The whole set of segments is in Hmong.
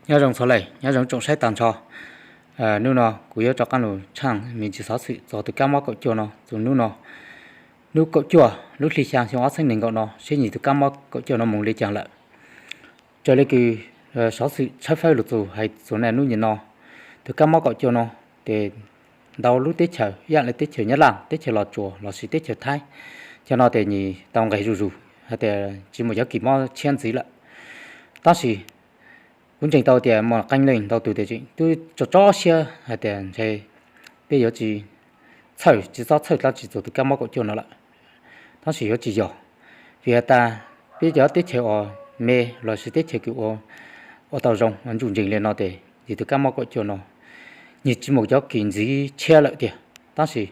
Nyob zoo txog lawm, nyob zoo tsoom saib tag nrho. Hnub no kuv yuav rov qab los tshaj me ntsis xov xwm txog tus kab mob kaum cuaj no txog hnub no. Hnub kaum cuaj lub hli xya xyoo ob txhiab nees nkaum no seb nyias tus kab mob kaum cuaj no mus li cas lawm. Raws li kws xov xwm tshawb fawb los txog hais txog niaj hnub nim no, tus kab mob kaum cuaj no ces ntau lub teb chaws ib yam li teb chaws Nyab Laj, teb chaws Los Tsuas lossis teb chaws Thaib, cov no ces nyias tau nqeg zuj zus hais tias tsis muaj cov kis mob tshiab ntxiv lawm. Tab sis kuv ntseeg tau tias muaj qee leej ntau tus tias tseem twb tso tso siab hais tias ntshe peb yuav tsis txhawj, tsis txhob txhawj dab tsi txog tus kab mob kaum cuaj no lawm. Tab sis yuav tsis yog, vim has tas peb cov teb chaws uas me lossis teb chaws kws ua tau zoo ntsuj ncees li no ces nyias tus kab mob kaum cuaj no nyias tsis muaj cov kis ntxiv tshiab lawm tiag. Tab sis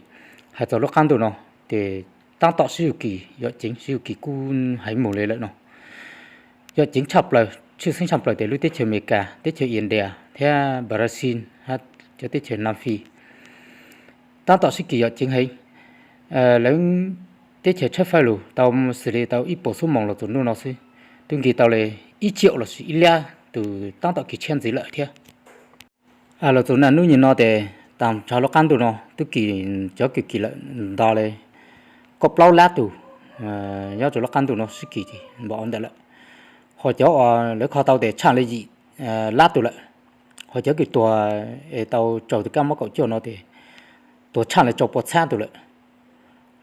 hais txog lub qab ntuj no ces tab tom sib yuj kis yom ceev, sib yuj kis kub heev mus li lawm no. Yom ceev tshaj plaws, tshwj xeeb tshaj plaws tias lub teb chaws Amelikas, teb chaws India thiab Brazil, cov teb chaws Nam Fis tab tom sib kis yom ceev heev. Lawv teb chaws tshawb fawb lus tau xws li tau ib puas xuab moos los txog hnub no xwb, twb kis tau li ib tsiaum lossis ib lab tus tab tom kis tshiab ntxiv lawm thiab. Los txog niaj hnub nim no ces tag nrho lub qab ntuj no twb kis cov kws kis lawm nto li kaum plaub lab tus nyob rau lub qab ntuj no sib kis npaum ntawd lawm. Ho cov uas lawv kho tau ces tshaj li yim lab tus lawm. Ho cov kws tuag es tau raug tus kab mob kaum cuaj no ces tuag tshaj li rau puas txhab tus lawm.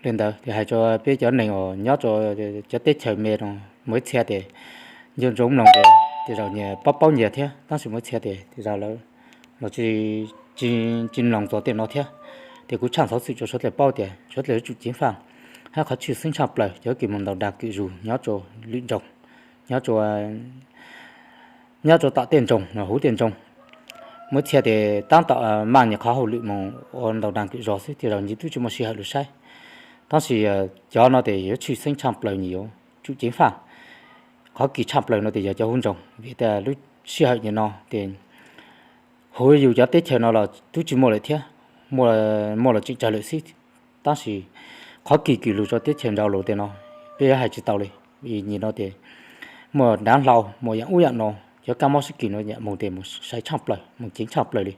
Li ntawd ces hais rau peb cov neeg uas nyob rau cov teb chaws me no, muaj ib txhia ces nco ntsoov mloog ces tej zaum nyias paub paub nyias thiab, tab sis muaj ib txhia ces tej zaum lawv los tsis mloog txog tej no thiab. Ces kuv tshaj xov xwm rau suav dlawg paub tias suav dlawg yuav tsum ceev faj, hab qhov tshwj xeeb tshaj plaws cov kws mus ntaus dag kwm zus nyob rau lwm nroog, nyob rau nyob rau tom tej nroog, huv tej nroog. Muaj ib txhia ces tab tom maj nyias qhov hauj lwm mus ua ntaus dag kwm zos xwb, tej zaum nyias twb tsis muaj sij hawm los saib. Tab sis cov no ces yuav tshwj xeeb tshaj plaws nyias yuav tsum ceev faj. Qhov kis tshaj plaws no ces yog cov huv nroog, vim tias lub sij hawm nim no ces huv yus cov teb chaws no los twb tsis muaj lawm thiab, muaj los tseem tsawg lawm xwb. Tab sis qhov kis kws lug rau teb chaws nraud lug tej no peb yuav hais tsis tau li. Vim nim no ces muaj dav hlau, muaj yam ub yam no, cov kab mob sib kis no yam mus ces mus sai tshaj plaws, mus ceev tshaj plaws li.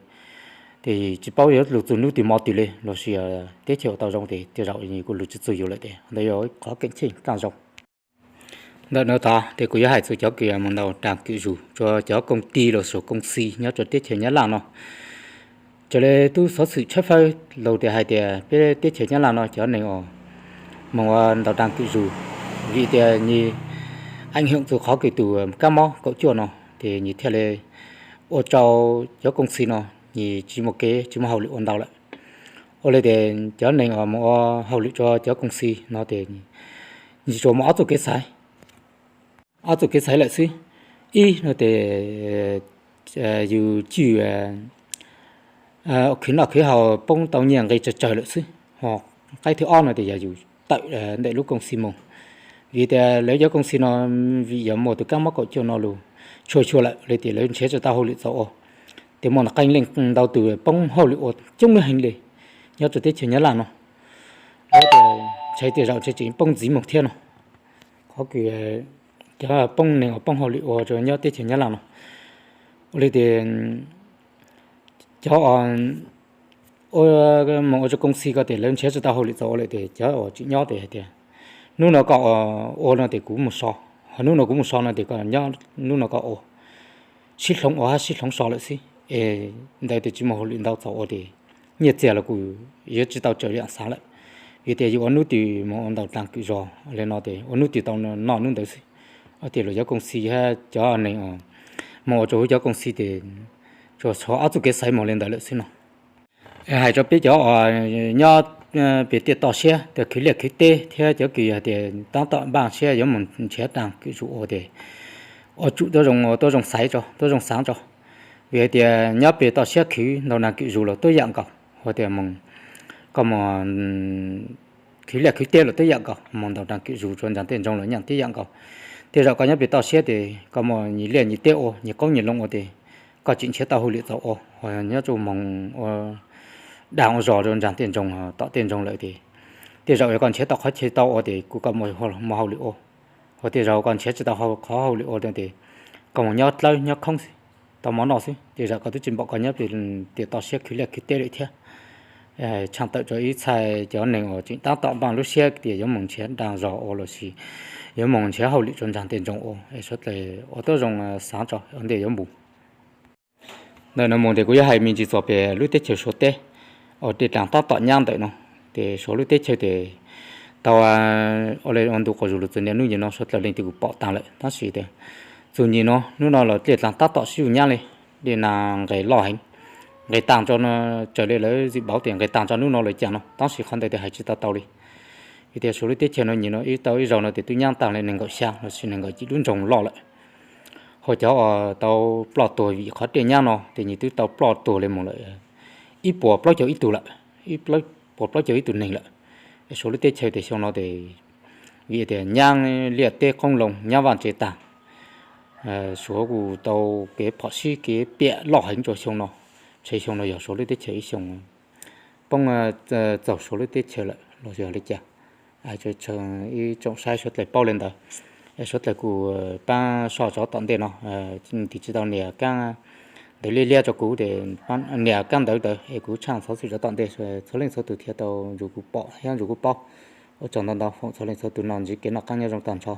Ces tsis paub yuav lug txug hnub twg mo twg li, lossis teb chaws ua tau zoo ces tej zaum kuj lug tsis txug yus lawm ces ntawd yog qhov keem cheej kaj zoo. Ntawm no tod ces kuv yuav hais txug cov kws mus ntaus dag kwm zus rua cov koom ti los saum koom xi nyob rua teb chaws Nyab Laj no. Raws li tub xov xwm tshawb fawb lug tias hais tias peb teb chaws Nyab Laj no cov neeg uas moog ua ntaus dag kwm zus, vim tias nws eej hoom txug qhov kws tus kab mob kaum cuaj no ces nws thiaj li ua rau cov koom xi no nws tsis muaj kev tsis muaj hauj lwm ua ntau lawm. Ua li tias cov neeg uas mus ua hauj lwm rua cov koom xi no ces nws tsuas muaj ob txuj kev xaiv, ob txuj kev xaiv lawm xwb. Ib no ces yus cwj khwv noj khwv haus poob tau nyiaj nqi tsawg tsawg lawm xwb. Ho qaib thib ob no ces yog yus tawm ntawm lub koom xi mus, vim tias lawv cov koom xi no vim yog muaj tus kab mob kaum cuaj no lug tshua tshua lawm li tias lawv nrhiav tsis tau hauj lwm txaus ua. Ces muaj qee leej ntau tus poob hauj lwm ua coob heev li nyob rua teb chaws Nyab Laj no. Lawv tias ntshai tej zaum ntshai tseem poob ntxiv mus thiab no. Qhov kws cov poob neeg uas poob hauj lwm ua rua nyob teb chaws Nyab Laj no, ua li tias cov mus ua rua koom xi ko tias lawv nrhiav tsis tau hauj lwm txaus ua lawm ces cov uas tseem nyob tias hais tias hnub no koj ua no ces kuv mus so, ho hnub no kuv mus so no ces koj nyob hnub no koj ua. Sib hloov ua hab sib hloov so lawm xwb es ntawd tias tsis muaj hauj lwm ntau txaus ua ces nyiaj txiag los kuj yuav tsis tau raws li xav lawm. Vim tias yus ua hnub twg mus ua ntaus dag kwm zos li no ces ua hnub twg tau noj hnub ntawd xwb. Ua tias luag cov koom xi hab cov neeg mus ua rua huv cov koom xi ces tsuas tshuav ob txuj kev xaiv mus li ntawd lawm xwb no. Hais rua peb cov uas nyob pem tiaj toj siab tias khwv liaj khwv teb thiab cov kws hais tias tab tom npaj siab yuav mus nrhiav dag kwm zus ua ces ua tsum tuab zoo, tuab zoo xaiv tso, tuab zoo xaav tso. Vim hais tias nyob pem toj siab khwv ntaus dag kwm zus los tuab yam nkaus, ua tias mus, koj mus khwv liaj khwv teb los tuab yam nkaus, mus ntaus dag kwm zus rua nraag tej nroog los yeej tuab yam nkaus. Tej zaum koj nyob pem toj siab ces koj muaj nyias liaj nyias teb ua, nyias qoob nyias loo ua ces koj tseem nrhiav tau hauj lwm txaus ua, ho nyob rua moog ua dag ua zog rua nraag tej nroog tom tej nroog lawm ces tej zaum yog koj nrhiav tau qhov chaw tau ua ces kuj koj muaj hauj lwm ua, ho tej zaum koj nrhiav tsis tau qhov hauj lwm ua ces koj mus nyob dlawb nyob khoob xwb. tau mov noj xwb, ces zam koj twb tsis npaum koj nyob pem tiam toj siab khwv liaj khwv teb lawm thiab. Tshaaj tawm rua ib txhais cov neeg uas tseem tab tom npaaj lub siab tias yuav moog nrhiav daag zog ua lossis yuav moog nrhiav hauj lwm rua nraag tej ntsoov ua, es suav dlawg ua tuab zoo xaav tso ua ntej yuav npus. Ntawm no moog tes kuv yuav hais me ntsis txug pem lub teb chaws Suav teb uas dlej dlaag tab tom nyab ntawm no. Tes Suav lub teb chaws tes tau ua le ua ntu quas zug lug txug niaj nub nyim no suav dlawg leej twg kuj pom taag lawm, tab sis tes txug nyim no nub no los dlej dlaag tab tom sib zug nyab le, dlej nag nqes loj heev, nqes taag tso, raws le lawv zim npauv tes nqes taag tso nub no lawm caag no, tab sis qhov ntawd tes hais tsis tau tau le. Vim tias Suav lub teb chaws no nyim no ib tau ib zaug no tes twb nyab taag le neeg nkaum xya lossis neeg nkaum cim lub nroog loj lawm. Ho cov uas tau ploj tuag vim qhov dlej nyab no tes nyim twb tau ploj tuag le moog lawm ib puas plaub caug ib tug lawm, ib puas plaub caug ib tug neeg lawm. Suav lub teb chaws tes xyoo no tes vim tias nyab liaj teb qoob loo nyab vaj tsev taag, Suav kuj tau kev phom sib kev piam loj heev rua xyoo no, ntshe xyoo no yog Suav lub teb chaws ib xyoo poob txaug Suav lub teb chaws lawm los yog le caag. Ib tsoom saib suav dlawg paub le ntawd, suav dlawg kuj paab soj rov tom ntej no, tig tsis tau nias kab ntawv liab liab rua kuv, nias kab ntawv ntawd es kuv tshaaj xov xwm rov tom ntej. Txhua leej txhua tug thiaj tau nrug kuv pom thiab nrug kuv paub. Ua tsaug ntau ntau, foom txhua leej txhua tug noj ntsis kev noj qaab nyob zoo tag nrho.